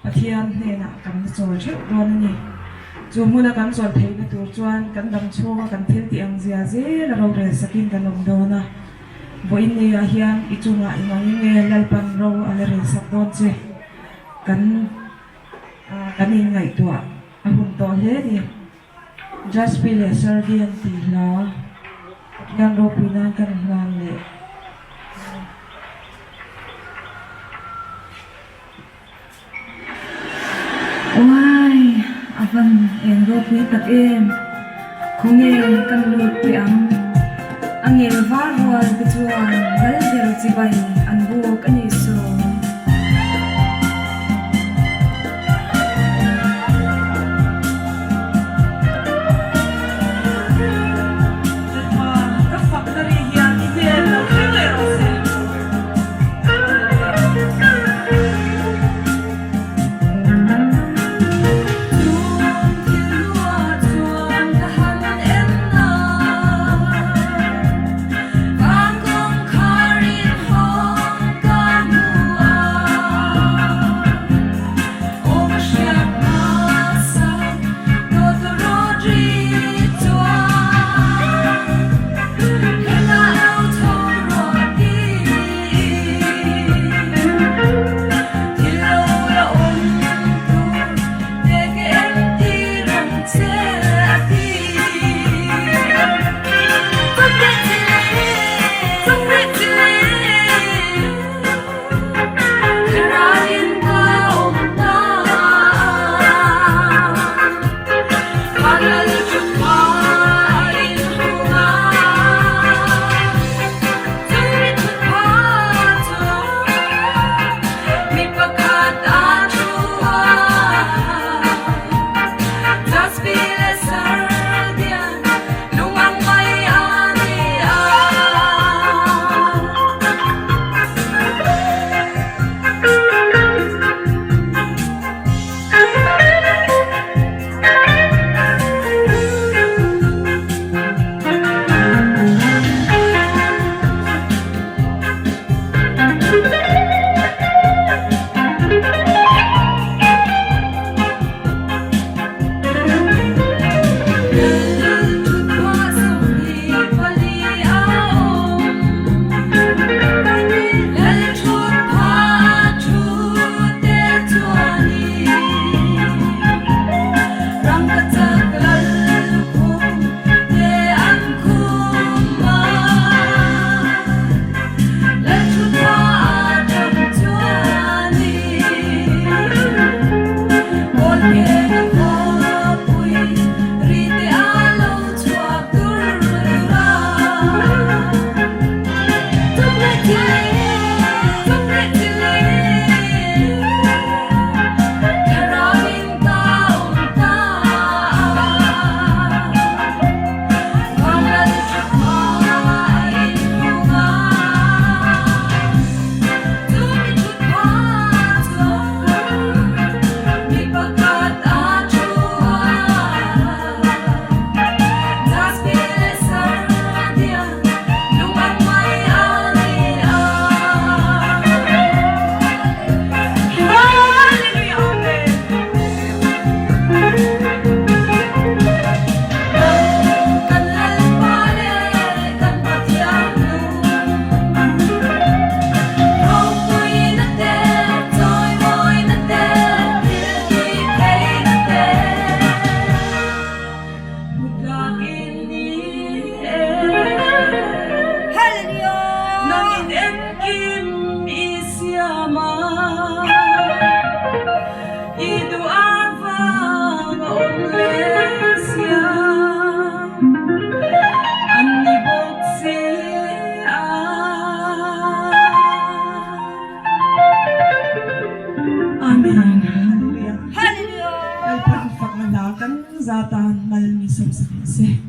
Pathian hnenah kan la chawl theuh dawn a ni. Chu hmuna kan chawl theihna tur chuan kan dam chhunga kan thil tih ang zia zel a rorel sakin kan awm dawn a. Vawiin neiah hian i chungah eng angin nge Lalpan ro a la rel sak dawn che? Kan kan inngaihtuah a hun tawh hle a ni. Jaspi leh Sardi an tih hla Pathian ropui nan kan hlan leh. Uai, a van eng ropui tak em! Khawnge kan lut teh ang? A ngel var rual te chuan lal ber chibai an buk a nih saw. Lalpa, ka fakna ri hian i hmel lo thleng leh rawh se. Amen. Hallelujah. Lalpan fakna hla kan za tan mal mi sawm sak rawh se.